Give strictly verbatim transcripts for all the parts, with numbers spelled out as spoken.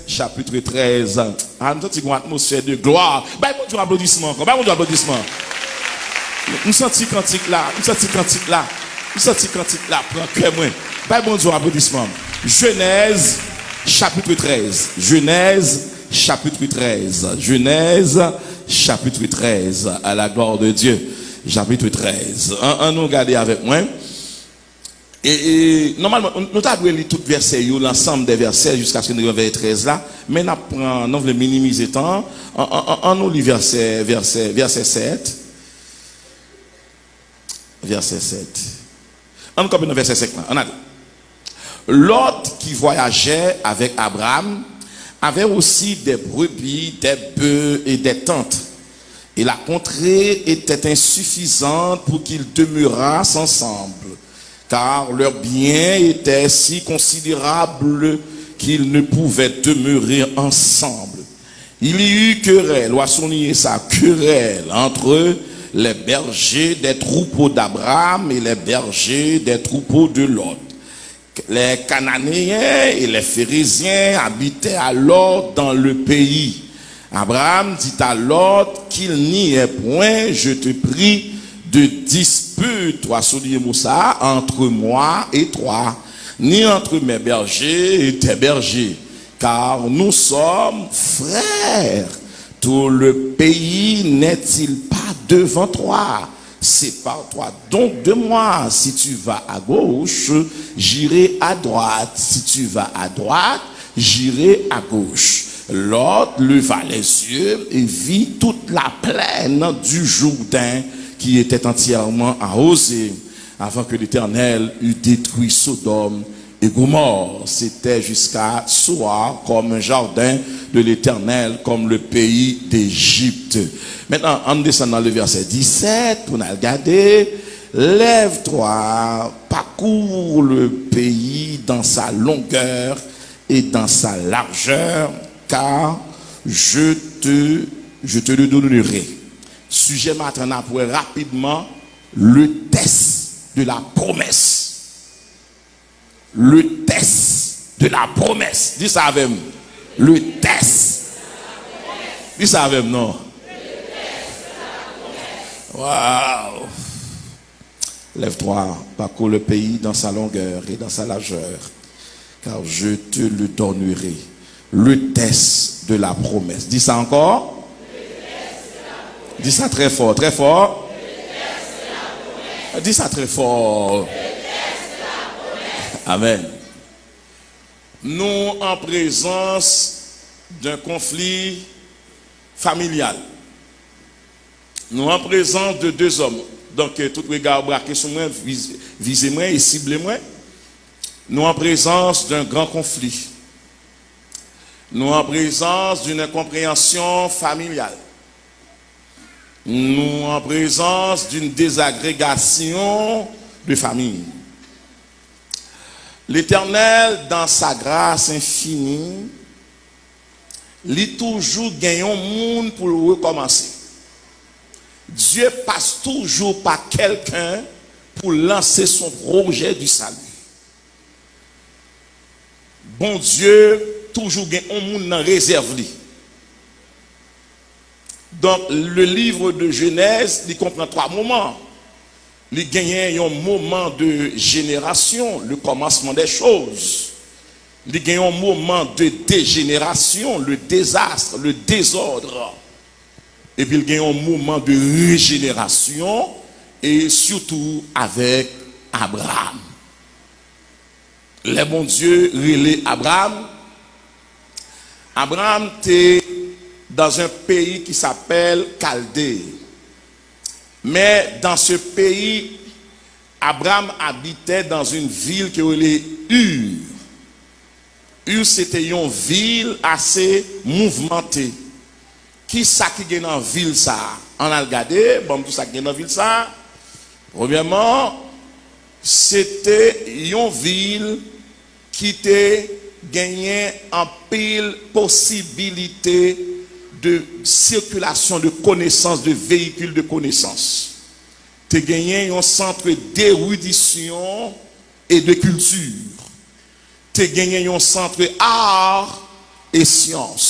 Chapitre trèz. Ah, m santi gon atmosfè de glwa. Bay Bondye yon aplodisman ankò. Bay Bondye yon aplodisman. M santi kantik la. M santi kantik la. M santi kantik la pran kè mwen. Bay Bondye yon aplodisman. Jenèz, chapitre trèz. Jenèz, chapitre trèz. Jenèz, chapitre trèz. À la gloire de Dieu. Chapitre trèz. An, an nou gade avèk mwen. E, e, nòmalman, nou ta dwe li tout vèsè yo, l'ensemble des versets, jiskaske nou rive vèsè trèz la, men n ap pran, nou vle minimize tan an. An, an, an, an nou li vèsè, vèsè, vèsè sèt. Vèsè sèt. An nou kanpe nan vèsè senk lan. Ann ale. Lot, qui voyageait avec Abraham, avait aussi des brebis, des bœufs et des tentes. Et la contrée était insuffisante pour qu'ils demeurassent ensemble, car leurs biens étaient si considérables qu'ils ne pouvaient demeurer ensemble. Il y eut querelle, w a souliye sa, querelle entre les bergers des troupeaux d'Abraham et les bergers des troupeaux de Lot. Les Cananéens et les Phéréziens habitaient alors dans le pays. Abraham dit à Lot qu'il n'y ait point, je te prie, de dispute, w a souliye mo sa, entre moi et toi, ni entre mes bergers et tes bergers, car nous sommes frères. Tout le pays n'est-il pas devant toi? Sépare-toi donc de moi. Si tu vas à gauche, j'irai à droite. Si tu vas à droite, j'irai à gauche. Lot leva les yeux et vit toute la plaine du Jourdain qui était entièrement arrosée, avant que l'Éternel eût détruit Sodome et Gomorrhe. C'était jusqu'à Soar comme un jardin de l'Éternel, comme le pays d'Égypte. Maintenant, on descend dans le verset dix-sept, pou n al gade. Lève-toi, parcours le pays dans sa longueur et dans sa largeur, car je te, je te le donnerai. Sijè maten n ap wè rapidman, le test de la promesse. Le test de la promesse. Di sa avè m. Le test. Di sa avè m non. Wow. Lève-toi, parcours le pays dans sa longueur et dans sa largeur, car je te le donnerai. Le test de la promesse. Di sa ankò. Di sa trè fò, trè fò. Di sa trè fò. Amen. Nou an prezans d'un conflit familial. Nou an prezans de de zòm. Donk, tout rega yo brake sou mwen, vize, vize mwen e sible mwen. Nou an prezans d'un grand conflit. Nou an prezans d'une incompréhension familiale. Nou an prezans d'une désagrégation de famille. Letènèl, dans sa grâce infinie, li toujou gen yon moun pou l rekòmanse. Dieu passe toujours par quelqu'un pour lancer son projet du salut. Bondye toujou gen yon moun nan rezèv li. Donk, le livre de Genèse, li konprann twa moman. Li genyen yon moman de génération, le commencement des choses. Li gen yon moman de dégénération, le désastre, le désordre. Epi l gen yon moman de rejenerasyon, e sitou avèk Abraram. Lè Bondye rele Abraram, Abraram te dans un pays qui s'appelle Chaldée. Mais dans ce pays, Abraham habitait dans une ville ki rele Ur. Ur se te yon vil ase mouvmante. Ki sa ki gen nan vil sa a? Ann al gade, ban m di w sa ki gen nan vil sa a. Premyèman, se te yon vil ki te genyen anpil posibilite de sikilasyon de konesans, de veyikil de konesans. Te genyen yon sant d'eridisyon e de kilti. Te genyen yon sant art e syans.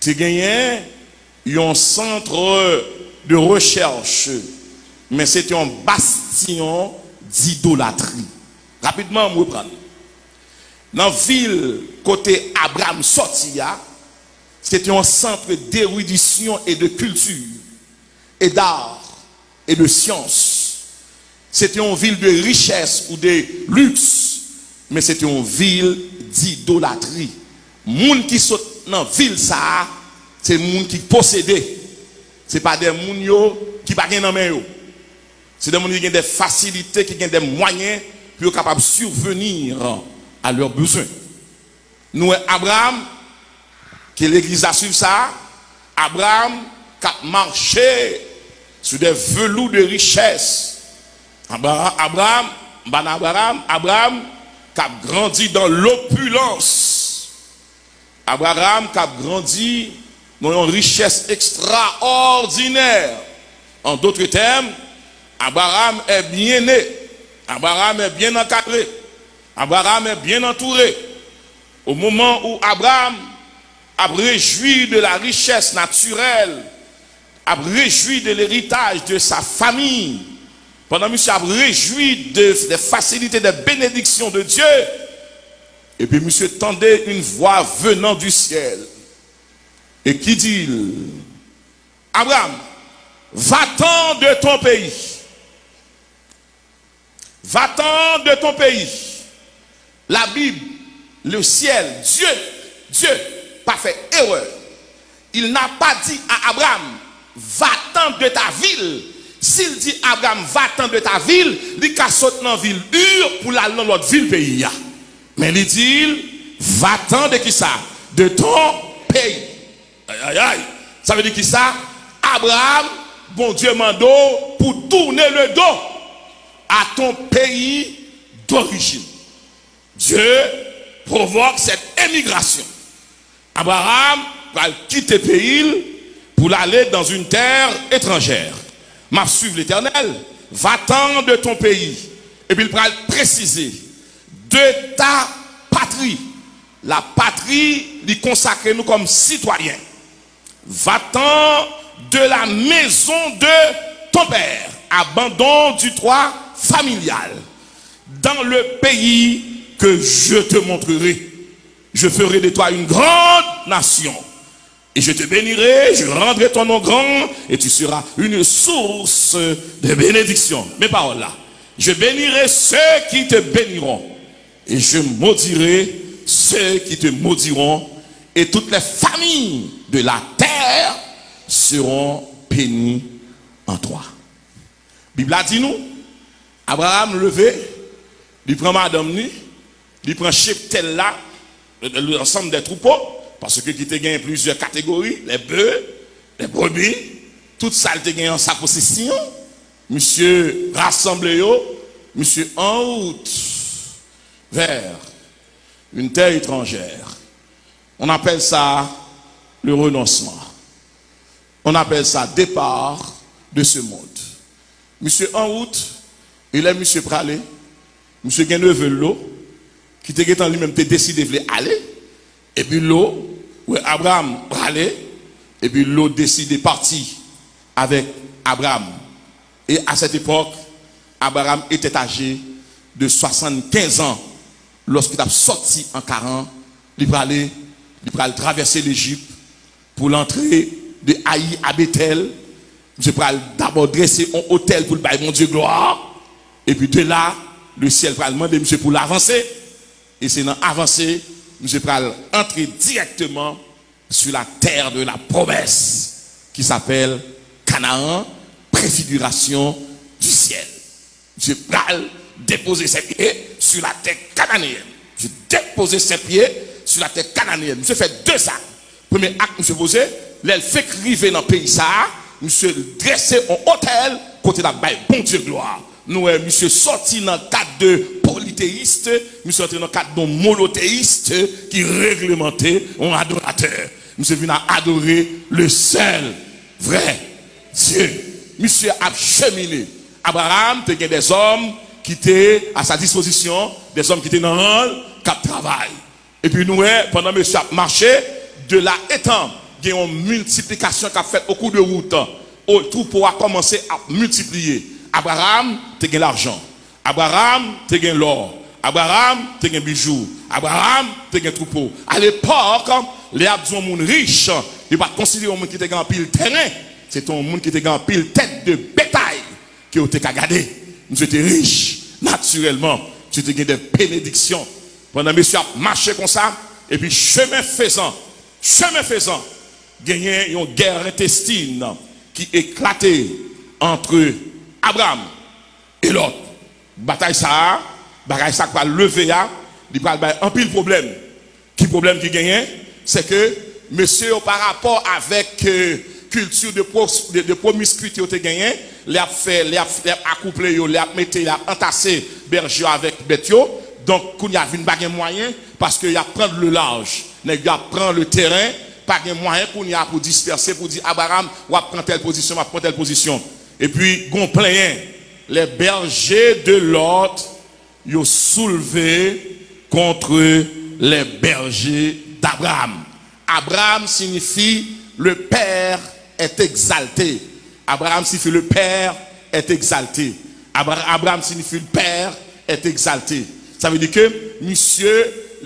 Te genyen yon centre de recherche, men se te yon bastyon d'idolatri. Rapidman, m reprann. Nan vil kote Abram sòti a, se te yon centre d'érudition et de culture, et d'art, et de science. Se te yon vil de richès ou de luxe, men se te yon vil d'idolatri. Moun ki sot nan vil sa a, se moun ki posede. Se pa de moun yo ki pa gen nan men yo. Se de moun ki gen de fasilite, ki gen de mwayen pou yo kapab subvenir à leurs besoins. Nou wè Abraram, ke legliz la swiv sa, Abraram k ap mache sou de velou de richès. Abra-, Abraram, m pa nan Abraram, Abraram k ap grandi dans l'opulence. Abraram k ap grandi nan yon richès ekstraòdinè. En d'autres termes, Abraham est bien né. Abraham est bien encadré. Abraham est bien entouré. Au moment où Abraham ap rejwi de la richesse naturelle, ap rejwi de l'héritage de sa famille, pandan misye ap rejwi de, des facilités, des bénédictions de Dieu, epi misye tande une voix venant du ciel et qui dit, Abraham, va-t'en de ton pays. Va-t'en de ton pays. La Bible, le ciel, Dieu, Dieu pa fè erè. Il n'a pas dit à Abraham, va-t'en de ta ville. Si l di Abraham, va-t'en de ta ville, li ka sot nan vil Ur pou l al nan lòt vil peyi a. Men li di l, va-t'en de kisa? De ton pays. Ay, ay, ay. Sa vle di kisa? Abraham, Bondye mande w pou tourner le dos à ton pays d'origine. Dieu provoque cette émigration. Abraham pral kite peyi l pou l ale dans une terre étrangère. M ap swiv Letènèl, va-t'en de ton pays. Epi l pral presize, de ta patrie. La patrie, li konsakre nou kòm sitwayen. Va-t'en de la maison de ton père, abandon du toit familial, dans le pays que je te montrerai. Je ferai de toi une grande nation, et je te bénirai, je rendrai ton nom grand, et tu seras une source de bénédiction. Men pawòl la. Je bénirai ceux qui te béniront, et je maudirai ceux qui te maudiront, et toutes les familles de la terre seront bénies en toi. Bib la di nou, Abraham leve, li pran madanm li, li pran cheptèl la, le, le, l'ensemble des troupeaux, paske ki te gen plizyè kategori, les bœufs, les brebis, tout sa l te gen an sa posesyon, misye rasanble yo, misye en route vers une terre étrangère. On appelle ça le renoncement. On appelle ça départ de ce monde. Misye en route, e lè misye prale, misye gen neve l Lo, ki te gentan li menm te deside vle ale, epi Lo wè Abraham prale, epi Lo deside pati avèk Abraham. Et à cette époque, Abraham était âgé de soixante-quinze ans lorsqu'il a sorti en Haran, li prale, li pral travèse Lejip pou l antre de Ayi a Betèl. Misye pral dabò drese yon otèl pou l bay Bondye glwa. Epi de la, le syèl pral mande misye pou l avanse. E se nan avanse, misye pral antre dirèkteman sur la terre de la promesse qui s'appelle Canaan, préfiguration du ciel. Misye pral depoze se pye sou latè kananeyen. Misye depoze se pye sou latè kananeyen. Misye fè de zak. Premye ak misye poze, lè l fenk rive nan peyi sa a, misye drese yon otèl kote l ap bay Bondye glwa. Nou wè misye sòti nan kad de politeyis, misye antre nan kad de yon monoteyis ki reglemante, yon adoratè. Misye vin a adore le sèl vrè Dye. Misye ap chemine. Abraham te gen dèzòm ki te a sa dispozisyon, dèzòm ki te nan ran l, k ap travay. Epi nou wè, pandan mesye ap mache, de la etan, gen yon miltiplikasyon k ap fèt o kou de wout. O, twoupo a kòmanse ap miltipliye. Abraram te gen lajan. Abraram te gen lò. Abraram te gen bijou. Abraram te gen twoupo. Alepòk, lè y ap di yon moun rich, yo pa t konsidere yon moun ki te gen anpil tèren. Se te yon moun ki te gen anpil tèt de betay ke yo te ka gade. Misye te rich, natirèlman. Misye te gen de benediksyon. Pandan mesye ap mache konsa, epi chemen fezan, chemen fezan, genyen yon gè entestin ki eklate ant Abraram e Lòt. Batay sa a, bagay sa k pral leve a, li pral bay anpil pwoblèm. Ki pwoblèm ki genyen? Se ke mesye yo, pa rapò avèk, euh, kilti de, pwo- de, de pwomiskwite yo te genyen, lè y ap fè, lè y ap, lè y ap akouple yo, lè y ap mete, lè y ap antase bèje yo avèk bèt yo, donk, kounye a vin pa gen mwayen, paske y ap pran le laj. Nèg yo ap pran le teren, pa gen mwayen kounye a pou dispèse, pou di, Abraram, w ap pran tèl pozisyon, m ap pran tèl pozisyon. Epi, gon plenyen, les bergers de Lot yo souleve contre les bergers d'Abraham. Abraham siyifi le Père est exalté. Abraham siyifi le Père est exalté. Abra- Abraham siyifi le Père est exalté. Sa vle di ke misye,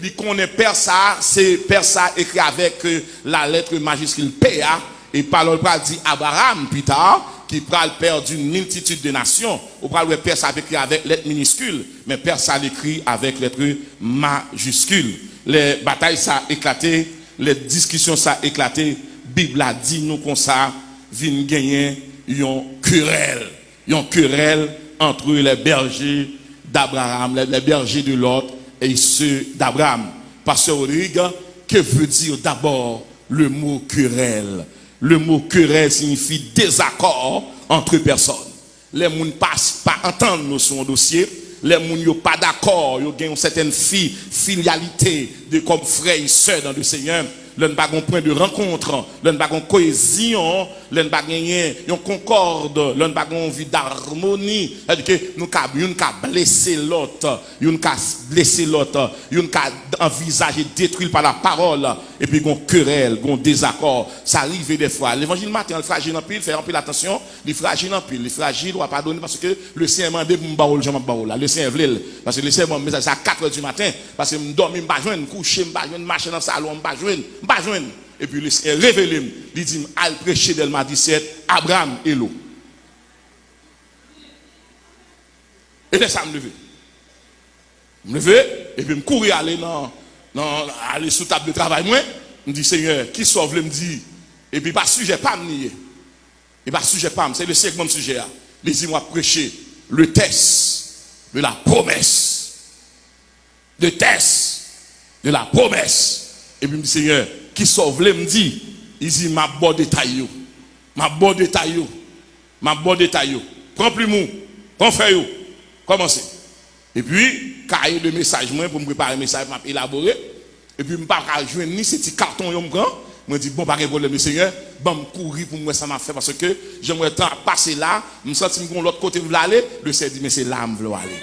li konnen pè sa, se pè sa ekri avèk, euh, la lettre majuscule P a, e pawòl pral di Abraham pita, ki pral pè d'une multitude de nations. Ou pral wè pè sa ap ekri avèk lèt miniskil, men pè sa l ekri avèk lèt majiskil. Lè batay sa eklate, lè diskisyon sa eklate, Bib la di nou konsa, vin genyen yon kerèl, yon kerèl entre les bergers d'Abraham, les, les bergers de Lot et ceux d'Abraham. Pasteur Rodrigue, que veut dire d'abord le mot querelle? Le mot querelle signifie désaccord entre personnes. Lè moun pa, pa antann nou sou yon dosye, lè moun yo pa dakò, yo gen yon sètèn fi, filyalite de kòm frè e sè dans le Seigneur, lè n pa gon pwen de rankont, lè n pa gon koyezyon, lè n pa genyen yon konkòd, lè n pa gon anvi darmoni, sètadi ke nou ka, youn ka blese lòt, youn ka blese lòt, youn ka anvizaje detwi l pa lapawòl, epi gon kerèl, gon dezakò. Sa rive dèfwa. Levanjil maten an, l frajil anpil, fè anpil atansyon. Li frajil anpil, li frajil, w a padone paske Lesenyè mande pou m ba w l jan m ap ba w l la. Lesenyè vle l. Paske Lesenyè ban m mesaj sa a kat è di maten. Paske m dòmi, m pa jwenn, m kouche, m pa jwenn, m mache nan salon an, m pa jwenn, m pa jwenn. Epi Lesenyè revele m, li di m, al preche Dèlma disèt, Abraham e Lot. E lè sa a m leve. M leve, epi m kouri ale nan, nan, ale sou tab de travay mwen. M di, Senyè, kisa w vle m di? Epi pa sijè pa m li ye. E pa sijè pa m, se Lesenyè k ban m sijè a. Li di m w ap preche le test de la promesse. Le test de la promesse. Epi m di, Senyè, kisa w vle m di? Li di, m ap ba w detay yo. M ap ba w detay yo. M ap ba w detay yo. Pran plim ou, pran fèy ou, kòmanse. Epi, kaye de mesaj mwen pou m prepare mesaj, m ap elabore. Epi, m pa ka jwenn li, se ti katon yo m pran. Mwen di, bon, pa gen pwoblèm, Senyè, ban m kouri pou m wè sa m ap fè, paske jan m wè tan ap pase la, m santi m gon lòt kote m vle ale. Lesenyè di, men se la m vle w ale.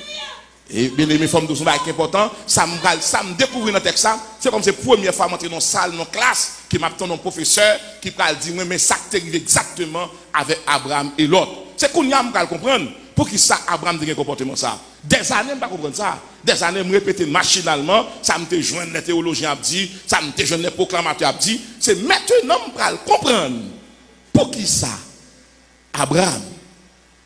E byeneme, fò m di w se yon bagay ki enpòtan. Sa m pral, sa m dekouvri nan tèks la, se kòm se premyè fwa m antre nan yon sal, nan yon klas, ke m ap tann yon pwofesè ki pral di mwen, men sa k te rive egzakteman avèk Abraham e Lòt. Se kounye a m pral konprann poukisa Abraham te gen konpòteman sa a. Dèzane m pa konprann sa. Dèzane m repete machinalman sa m te jwenn lè teyolojyen ap di, sa m te jwenn lè pwoklamatè ap di. Se mentnan m pral konprann poukisa Abraham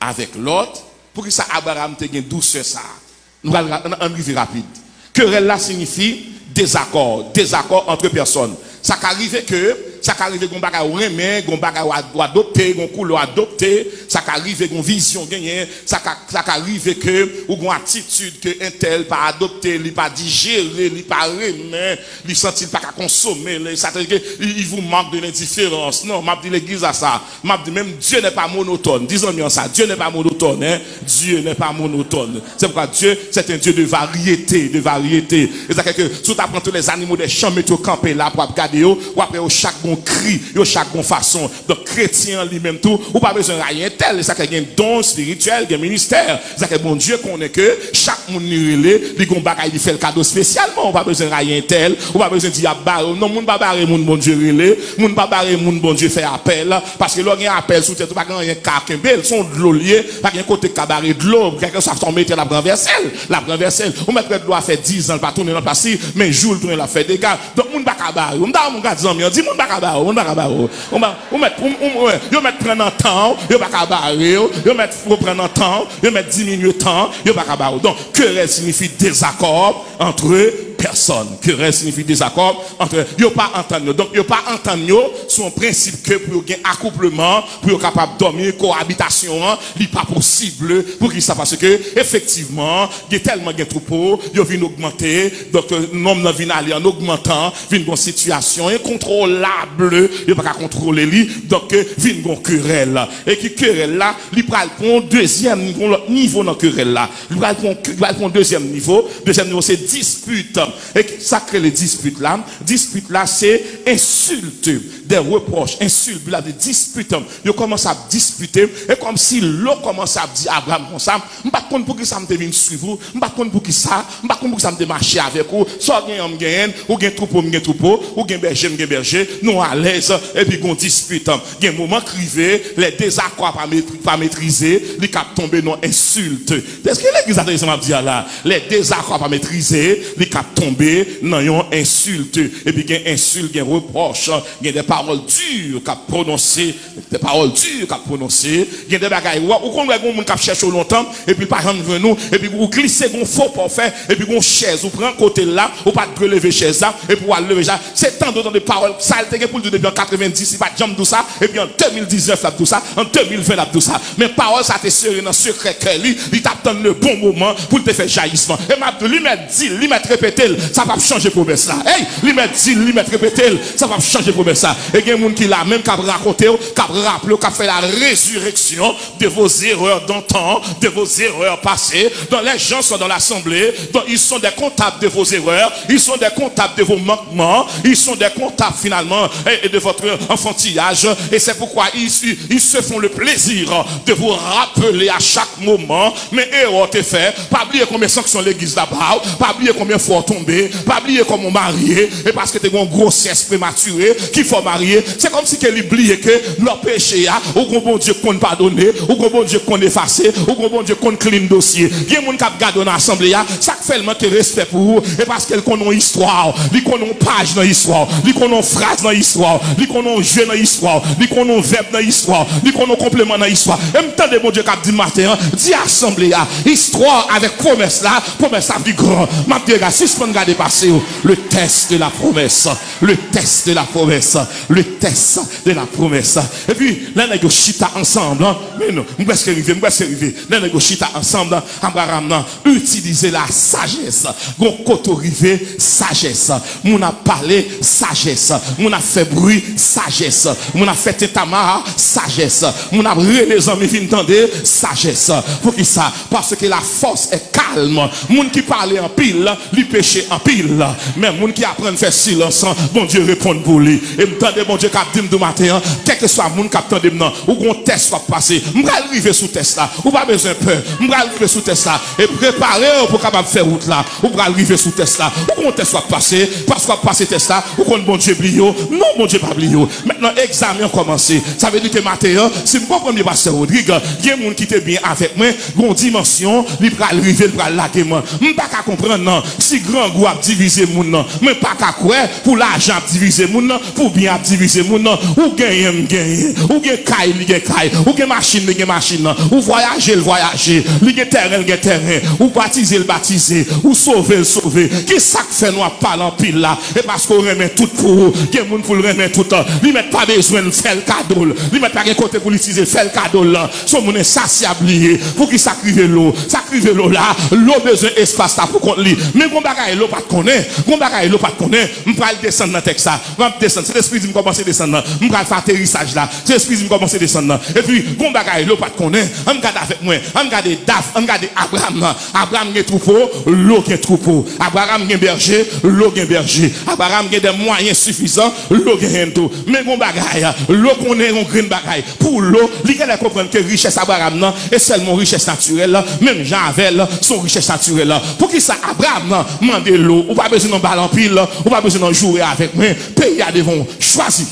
avèk Lòt, poukisa Abraram te gen dousè sa a? Nou pral ra- ann, ann rive rapid. Kerèl la siyifi dezakò, dezakò antre pèsòn. Sa ka rive ke, sa ka rive gon bagay ou renmen, gon bagay ou a- ou adopte, gon koulè ou adopte, sa ka rive gon vizyon genyen, sa ka, sa ka rive ke ou gon atitid ke entèl pa adopte, li pa dijere, li pa renmen, li santi l pa ka konsome l, sa te ke, il, il vous marque de l'indifférence. Non, m ap di legliz la sa. M ap di, menm Dieu n'est pas monotone. Di zanmi an sa, Dieu n'est pas monotone, hein. Dieu n'est pas monotone. C'est pourquoi Dieu, c'est un Dieu de variété, de variété. E sa fè ke si w ta pran tous les animaux des champs, mete yo kanpe la pou w ap gade yo, w ap wè yo chak yon kri, yo chak gon fason. Donk, kretyen an li menm tou, ou pa bezwen rayi entèl, e sa ke gen don espirityèl, gen ministè. Sa ke Bondye konnen ke chak moun li rele, li gon bagay li fè l kado espesyalman. Ou pa bezwen rayi entèl, ou pa bezwen di y ap bare w. Non, moun pa bare moun Bondye rele, moun pa bare moun Bondye fè apèl, paske lè w gen apèl sou tèt ou, pa gen anyen k ka kenbe l, se yon dlo l ye, pa gen kote k ka bare dlo, kèlkeswa sa w mete l ap ranvèse l, l ap ranvèse l. Ou mèt wè dlo a fè diz an l pa tounen nan plas li, men jou l tounen l ap fè dega. Donk moun pa ka bare w. M ta renmen w gad zanmi an, di moun pa ka bare w, moun pa ka bare w. Ou mèt, ou, ou, ou, yo mèt pran nan tan w, yo pa ka bare w, yo mèt pran nan tan w, yo mèt diminye tan w, yo pa ka bare w. Donk, kerèl siyifi dezakò antre pèsòn. Kerèl siyifi dezakò antre, yo pa antann yo. Donk, yo pa antann yo sou yon prensip ke pou yo gen akoupleman, pou yo kapab dòmi, koabitasyon an, li pa posib. Poukisa? Paske, efektivman, gen tèlman gen twoupo, yo vin ogmante, donk, nonm nan vin ale an ogmantan, vin gon sitiyasyon enkontwolab, yo pa ka kontwole li, donk, vin gon kerèl. E ki kerèl la, li pral pran yon dezyèm, yon lòt nivo nan kerèl la. Li pral pran, li pral pran yon dezyèm nivo. Dezyèm nivo, se dispit. E ki sa k rele dispit la? Dispit la, se ensilt, de repwòch, ensilt, Bib la di dispit. Yo kòmanse ap dispite. E kòmsi Lo kòmanse ap di Abraram konsa, m pa t konn poukisa m te vin swiv ou, m pa t konn poukisa, m pa t konn poukisa m te mache avèk ou. Sa w genyen an, m genyen l, ou gen twoupo, m gen twoupo, ou gen bèje, m gen bèje, nou alèz, epi gon dispit. Gen moman k rive, lè dezakò a pa met- pa metrize, li k ap tonbe nan ensilt. Èske legliz la tande sa m ap di a la? Lè dezakò a pa metrize, li k ap tonbe nan yon ensilt. Epi gen ensilt, gen repwòch, gen de pawòl di k ap pwononse, de pawòl di k ap pwononse, gen de bagay. Ou, ou konn wè gon moun k ap chèche w lontan, epi l pa janm jwenn ou, epi ou glise gon fo pa w fè, epi gon chèz ou pran kote l la, ou pa t dwe leve chèz la, epi w al leve chèz la. Se tande w tande pawòl sa l te gen pou l di w depi an katrevenndis, li pa t janm di w sa, epi an de mil diznèf l ap di w sa, an de mil ven l ap di w sa. Men pawòl sa te sere nan sekrè kè li, li t ap tann le bon moman pou l te fè jayisman. E m ap di w, li mèt di l, li mèt repete l, sa p ap chanje pwomès la. Ey, li mèt di l, li mèt repete l, sa p ap chanje pwomès la. E gen moun ki la menm k ap rakonte w, k ap raple w, k ap fè la résurrection de vos erreurs d'antan, de vos erreurs passées. Dans les gens sont dans l'assemblée, donc ils sont des comptables de vos erreurs, ils sont des comptables de vos manquements, ils sont des comptables finalement et, et de votre enfantillage. Et c'est pourquoi ils, ils, ils se font le plaisir de vous rappeler à chaque moman, men erè w te fè, pa bliye konbyen sanksyon legliz la ba w, pa bliye konbyen fwa w tonbe, pa bliye kòman w marye, e paske te gen yon gwosès prematire ki fè w marye. Se kòmsi ke li bliye ke nan peche a, ou gon Bondye k konn padone, ou gon Bondye k konn efase, ou gon Bondye k konn clean dosye. Gen moun k ap gade w nan asanble a, sa k fè l manke respè pou ou, e paske l konn yon istwa w, li konn yon paj nan istwa w, li konn yon fraz nan istwa w, li konn yon je nan istwa w, li konn yon vèb nan istwa w, li konn yon konpleman nan istwa w. E m tande Bondye k ap di m maten an, di asanble a, istwa w avèk pwomès la, pwomès la pi gran. M ap di, gade, sispann gade pase w. Le test de la promesse, le test de la promesse, le test de la promesse. Epi, lè nèg yo chita ansanm, men non, m prèske rive, m prèske rive. Lè nèg yo chita ansanm, Abraram nan itilize la sajès. Gon kote w rive, sajès. Moun ap pale, sajès. Moun ap fè bri, sajès. Moun ap fè tentama, sajès. Moun ap rele zanmi vin tande, sajès. Poukisa? Paske la force est calme. Moun ki pale anpil, li peche anpil. Men moun ki aprann fè silans, Bondye reponn pou li. E m tande Bondye k ap di m di maten an, kèlkeswa moun k ap tande m nan, ou gon tès w ap pase. M pral rive sou tès la. Ou pa bezwen pè. M pral rive sou tès la. E prepare w pou w kapab fè wout la. Ou pral rive sou tès la. Ou gon tès w ap pase. Paske w ap pase tès la, ou konn Bondye bliye w. Non, Bondye pa bliye w. Mentnan, egzamen an kòmanse. Sa vle di ke maten an, si m konprann byen, pastè Rodrig, gen moun ki te byen avèk mwen, gon dimansyon, li pral rive, li pral lage m. M pa ka konprann nan, si grangou ap divize moun nan. Mwen pa ka kwè pou lajan ap divize moun nan, pou byen ap divize moun nan. Ou genyen, m genyen. Ou gen kay, li gen kay. Ou gen machin, li gen machin nan. Ou vwayaje, l vwayaje. Li gen tèren, l gen tèren. Ou batize, l batize. Ou sove, l sove. Kisa k fè nou ap pale anpil la? E paske w renmen tout pou ou. Gen moun pou l renmen tout. Li mèt pa bezwen l, fè l kado l. Li mèt pa gen kote pou l itilize l, fè l kado l. Se yon moun ensasyab li ye. Poukisa k rive Lo? Sa k rive Lo la, Lo bezwen espas la pou kont li. Men gon bagay Lo pa t konnen. Gon bagay Lo pa t konnen. M pral desann nan tèks la. M ap desann. Sentespri di m kòmanse desann nan. M pral fè aterisaj la. Sentespri di m kòmanse desann nan. Epi, gon bagay Lo pa t konnen. Ann gade avèk mwen. Ann gade Daf. Ann gade Abraram nan. Abraram gen twoupo. Lo gen twoupo. Abraram gen bèje. Lo gen bèje. Abraram gen de mwayen sifizan. Lo genyen l tou. Men gon bagay. Lo konnen yon grenn bagay. Pou Lo, li genlè konprann ke richès Abraram nan, e sèlman yon richès natirèl, menm jan avè l, se yon richès natirèl. Poukisa Abraram nan mande Lo, ou pa bezwen nan bal anpil, ou pa bezwen nan joure avèk mwen, peyi a devan w, chwazi.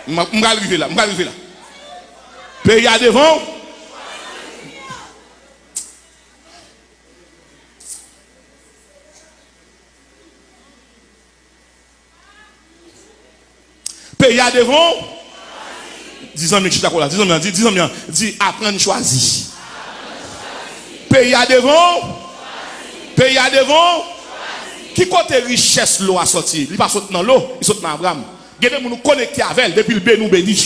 M, m pral rive la, m pral rive la. Peyi a devan w. Peyi a devan w. Di zanmi ki chita kote w la. Di zanmi an, di, di zanmi an, di, aprann chwazi. Peyi a devan w. Peyi a devan w. Ki kote richès Lo a sòti? Li pa sot nan Lo, li sot nan Abraram. Gen de moun ou konekte avè l, depi l beni, ou beni.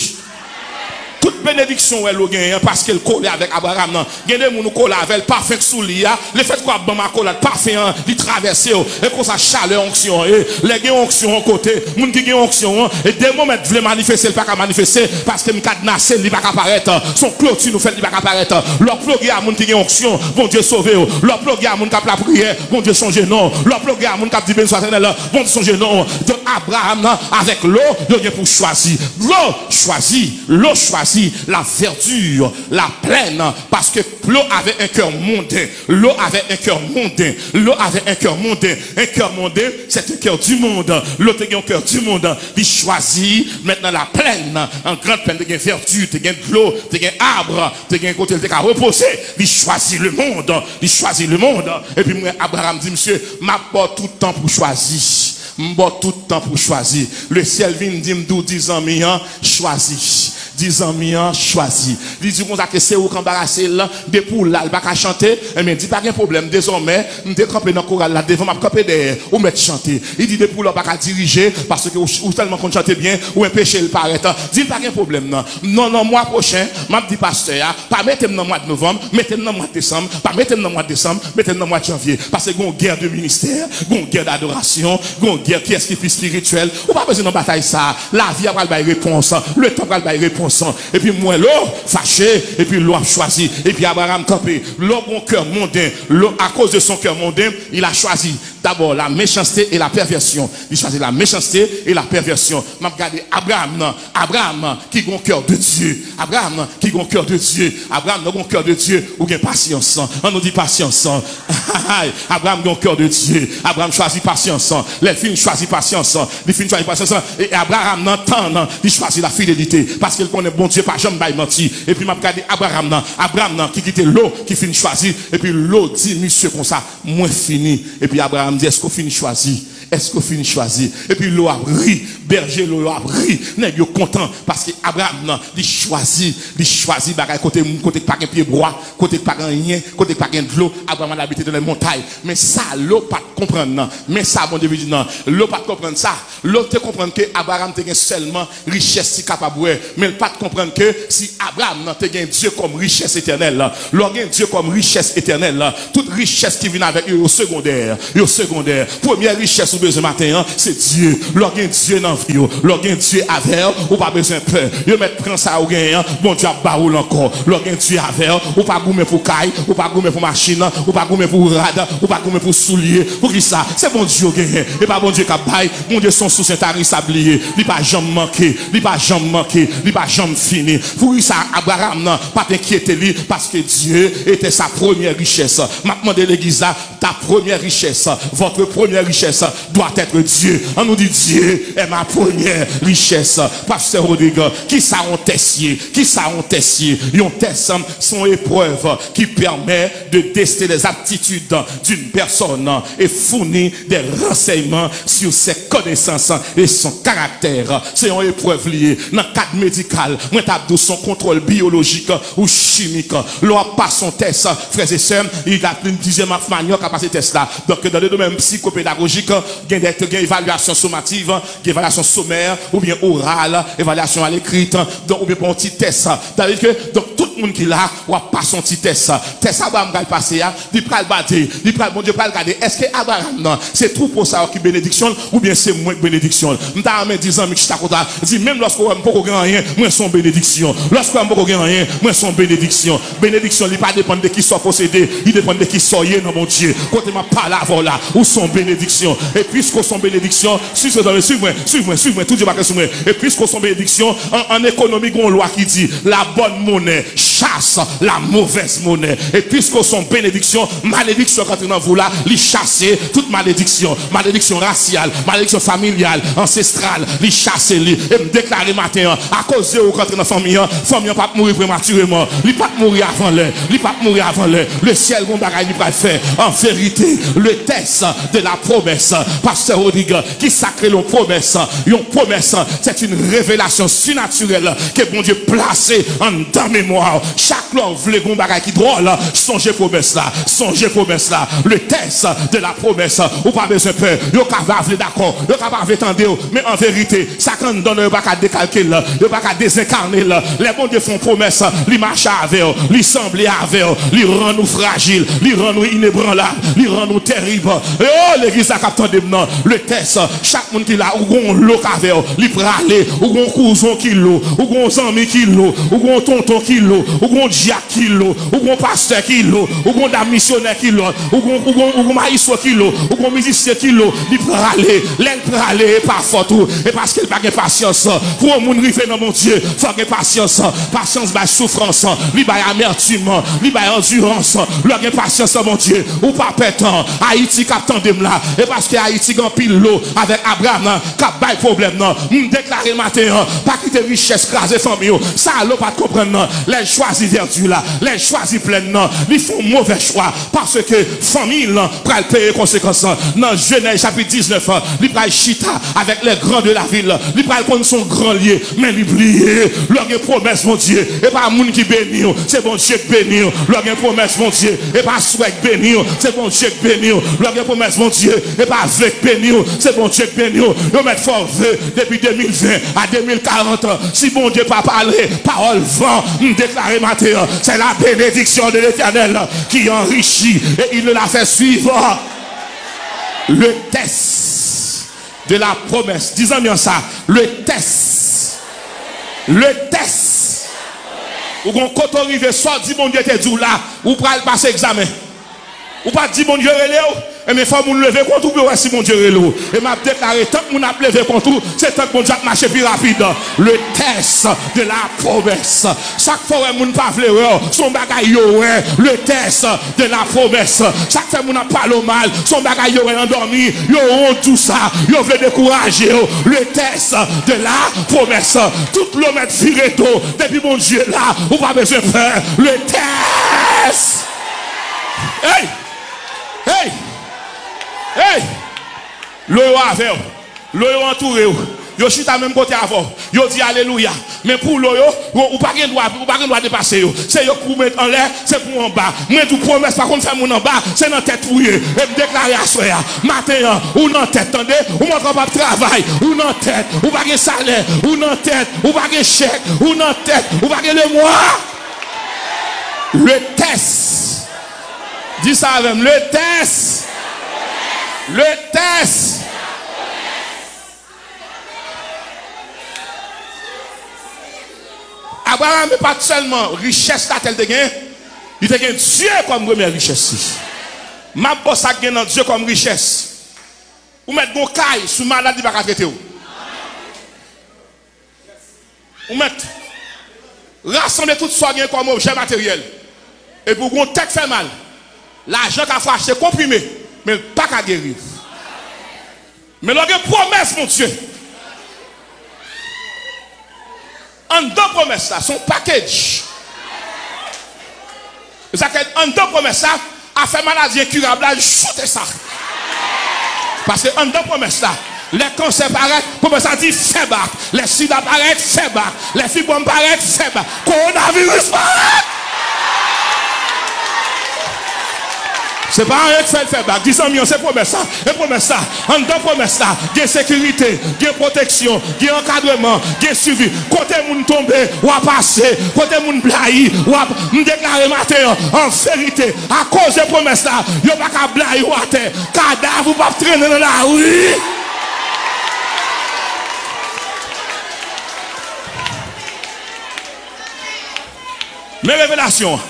Tout benediksyon w wè Lo genyen an, paske l kole avèk Abraram nan. Gen de moun ou kole avè l, pafen k sou li a, lefètke w ap ban m akolad pafen an, li travèse w. E konsa, chalè onksyon an ye. Lè gen onksyon yon kote, moun ki gen onksyon an, e demen w mèt vle manifeste, l pa ka manifeste, paske m kadnase l, li pa ka parèt. Se yon kloti nou fè l, li pa ka parèt. Lè w ploge a moun ki gen onksyon, Bondye sove w. Lè w ploge a moun k ap lapriyè, Bondye sonje non w. Lè w ploge a moun k ap di, beni swa Letènèl, Bondye sonje non w. Donk, Abraram nan avèk Lo, yo gen pou chwazi. Lo chwazi, Lo chwazi la verdure, la plaine, parce que Lo avait un cœur mondain. Lo avait un cœur mondain. Lo avait un cœur mondain. Un cœur mondain, c'est un cœur du monde. Lo te gen yon kè di mond. Li chwazi, mentnan la plaine, an grand plaine, te gen verdure, te gen dlo, te gen ab, te gen kote l te ka repoze. Li chwazi le monde. Li chwazi le monde. Epi m wè Abraram di, mesye, m ap ba w tout tan pou chwazi. M ba w tout tan pou chwazi. Lesyèl vin di m, di w di zanmi an, chwazi. Di zanmi an, chwazi. Li di konsa ke se ou k anbarase l, depi w la, l pa ka chante. Ebyen, di pa gen pwoblèm. Dezòmè, m te kanpe nan koral la devan, m ap kanpe dèyè. Ou mèt chante. Li di depi w la, w pa ka dirije, paske ou, ou tèlman konn chante byen, ou enpeche l parèt. Di l pa gen pwoblèm nan. Non, nan mwa pwochen, m ap di pastè a, pa mete m nan mwa de novanm, mete m nan mwa de desanm, pa mete m nan mwa de desanm, mete m nan mwa de janvye. Paske gon gè de ministè, gon gè dadorasyon, gon gè kiyès ki pi espirityèl. Ou pa bezwen nan batay sa. Lavi a pral bay repons, letan pral bay repons. Epi m wè Lo fache, epi Lo ap chwazi. Epi Abraram kanpe. Lo gon kè monden. Lo, à cause de son cœur mondain, il a choisi d'abord la méchanceté et la perversion. Li chwazi la méchanceté et la perversion. M ap gade Abraram nan. Abraram ki gon kè de Dye. Abraram ki gon kè de Dye. Abraram nan gon kè de Dye. Ou gen pasyans. An nou di pasyans. Abraram gen yon kè de Dye. Abraram chwazi pasyans. Lè l fin chwazi pasyans, li fin chwazi pasyans. E Abraram nan tann, li chwazi la fidelite. Paske l konnen Bondye pa janm bay manti. Epi m ap gade Abraram nan. Abraram nan ki kite Lo, ki fin chwazi. Epi Lo di misye konsa, mwen fini. Epi Abraram di, èske w fin chwazi? Èske w fin chwazi? Epi Lo ap ri, bèje Lo yo ap ri, nèg yo kontan, paske Abraram nan, li chwazi, li chwazi bagay kote, kote k pa gen pyebwa, kote k pa gen anyen, kote k pa gen dlo, Abraram al abite dans les montagnes. Men sa Lo pa t konprann nan, men sa Bondye vin di nan, Lo pa t konprann sa. Lo te konprann ke Abraram te gen sèlman richès li kapab wè, men l pa t konprann ke si Abraram nan te gen Dye kòm richès etènèl, lè w gen Dye kòm richès etènèl, tout richès ki vin avèk yo, yo segondè, yo segondè. Premyè richès ou bezwen maten an, se Dye. Lè w gen Dye nan vi w, lè w gen Dye avè w, ou pa bezwen pè. Yo mèt pran sa ou genyen an, Bondye ap ba ou l ankò. Lè w gen Dye avè w, ou pa goumen pou kay, ou pa goumen pou machin, ou pa goumen pou rad, ou pa goumen pou soulye. Poukisa? Se Bondye w genyen. E pa Bondye k ap bay. Bondye se yon sous entarisab li ye. Li pa janm manke. Li pa janm manke. Li pa janm fini. Poukisa Abraram nan pa t enkyete li? Paske Dye etè sa premyè richès. M ap mande legliz la, ta premyè richès, votre première richesse doit être Dieu. An nou di, Dieu est ma première richesse. Pastè Rodrigue, kisa yon tès ye? Kisa yon tès ye? Yon tès, se yon eprèv ki pèmèt de déceler les aptitudes d'une personne et fournir des renseignements sur ses connaissances et son caractère. Se yon eprèv li ye. Nan kad medikal, mwen t ap di w se yon kontwòl biyolojik ou chimik. Lè w ap pase yon tès, frè e sè m, il y a plusieurs manyè w ka pase tès la. Donk, dans le domaine psychopédagogique, gen de, gen evalyasyon somativ, gen evalyasyon somè, oubyen oral, evalyasyon alekri, donk, oubyen pa yon ti tès. Sa vle di ke, donk, tout Moun ki la, w ap pase yon ti tès. Tès Abraram pral pase a, li pral gade, li pral, Bondye pral gade, èske Abraram nan, se twoupo sa yo ki benediksyon l, oubyen se mwen k benediksyon l? M ta renmen di zanmi k chita kote a, di, menm lòske w wè m poko gen anyen, mwen se yon benediksyon. Lòske w wè m poko gen anyen, mwen se yon benediksyon. Benediksyon, li pa depann de kisa w posede, li depann de kisa w ye nan Bondye. Kote m ap pale avè w la, ou se yon benediksyon. E piske w se yon benediksyon, swiv, swiv mwen, swiv mwen, swiv mwen, tout Dye pa sou mwen. E piske w se yon benediksyon, an, an ekonomi, gen yon lwa ki di, la bonne monnaie chasse la mauvaise monnaie. E piske w se yon benediksyon, malediksyon k antre nan vi w la, li chase tout malediksyon. Malediksyon rasyal, malediksyon familyal, ansestral, li chase li. E m deklare maten an, akoz de ou k antre nan fanmi an, fanmi an p ap mouri prematireman. Li p ap mouri avan lè. Li p ap mouri avan lè. Le syèl gon bagay li pral fè. An verite, le test de la promesse. Pastè Rodrigue, ki sa k rele yon pwomès? Yon pwomès, c'est une révélation surnaturelle ke Bondye plase anndan memwa w. Chak lè w vle gon bagay ki dwòl, sonje pwomès la. Sonje pwomès la. Le test de la promesse. Ou pa bezwen pè. Yo ka pa vle dakò. Yo ka pa vle tande w. Men an verite, sa k anndan w nan yo pa ka dekalke l. Yo pa ka dezenkane l. Lè Bondye fè yon pwomès, li mache avè w. Li sanble avè w. Li rann ou frajil. Li rann ou inebranlab. Li rann ou terib. E o, legliz la k ap tande m nan. Le test, chak moun ki la, ou gon lou k avè w, li prale, ou gon kouzen ki lou, ou gon zanmi ki lou, ou gon tonton ki lou, ou gon dyak ki lou, ou gon pastè ki lou, ou gon dam misyonè ki lou, ou gon, ou gon, ou gon mayestwo ki lou, ou gon mizisyen ki lou, li prale, lè l prale, e pa fòt ou, e paske l pa gen pasyans. Pou yon moun rive nan Bondye, fò gen pasyans. Pasyans bay soufrans, li bay amètim, li bay andirans. Lè w gen pasyans nan Bondye, ou pa pè tan. Ayiti k ap tande m la, e paske Ayiti gen anpil lou avèk Abraram k ap bay pwoblèm nan. M deklare maten an, pa kite richès kraze fanmi w. Sa lou pa t konprann nan, lè l chwazi vèdi la, lè l chwazi plèn nan, li fè yon movè chwa, paske fanmi l pral peye konsekans lan. Nan Jenèz chapit diznèf, li pral chita avèk les grands de la ville. Li pral konn se yon gran l ye, men li bliye. Lè w gen pwomès Bondye, e pa moun ki beni w, se Bondye k beni w. Lè w gen pwomès Bondye, e pa swè k beni w, se Bondye k beni w. Lè w gen pwomès Bondye, e pa ve k beni w, se Bondye k beni w. Yo mèt fè w ve depi de mil ven a de mil karant. Si Bondye pa pale, pawòl van, m deklare maten an, c'est la bénédiction de l'Éternel qui enrichit et il ne la fait suivre. Le test de la promesse. Di zanmi an sa, le test. Le test. Ou gon kote w rive, sa w di Bondye te di w la, ou pral pase egzamen. Ou pa t di Bondye rele w, ebyen fò moun leve kont ou pou yo wè si Bondye rele w. E m ap deklare, tank moun ap leve kont ou, se tank Bondye ap mache pi rapid. Le test de la promesse. Sa k fè w wè moun pa vle wè w, se yon bagay yo wè. Le test de la promesse. Sa k fè moun ap pale w mal, se yon bagay yo wè nan dòmi, yo wont di w sa, yo vle dekouraje w. Le test de la promesse. Tout lou mèt vire do, depi Bondye la, ou pa bezwen pè. Le test. Hey! Hey! Hey! Lou yo avè w. Lou yo antoure w. Yo chita menm kote avè w. Yo di alelouya. Men pou lou yo, ou, ou pa gen dwa, ou pa gen dwa depase yo. Se yo k pou met anlè, se pou anba. Mwen di w pwomès pa konn fè moun anba, se nan tèt ou ye. E m deklare aswè a, maten an, ou nan tèt, tande? Ou montre w p ap travay, ou nan tèt, ou pa gen salè, ou nan tèt, ou pa gen chèk, ou nan tèt, ou pa gen lemwa. Le test. Di sa avè m, le test. Le test. Abraram pa t sèlman richès latè l te gen, li te gen Dye kòm premyè richès li. M ap ba w sa k gen nan Dye kòm richès. Ou mèt gon kay, si w malad, li pa ka trete w. Ou mèt rasanble tout sa w gen kòm objè materyèl. Epi w gen yon tèt k fè mal. Lajan ka fè w achte konprime, men l pa ka geri w. Men lè w gen pwomès Bondye, anndan pwomès la, se yon package. E sa k anndan pwomès la, afè maladi enkirab la, l joute sa. Paske anndan pwomès la, lè kansè parèt, pwomès la di fè bak. Lè sida parèt, fè bak. Lè fibwòm parèt, fè bak. Kowonaviris parèt! Se pa anyen k fè l fè bak. Di zanmi an, se pwomès la. E pwomès la. Anndan pwomès la, gen sekirite, gen pwoteksyon, gen ankadreman, gen swivi. Kote moun tonbe, w a pase. Kote moun blayi, w a, m deklare maten an, an verite, akoz de pwomès la, yo pa ka blayi w atè. Kadav ou p ap trennen nan lari. Men revelasyon an.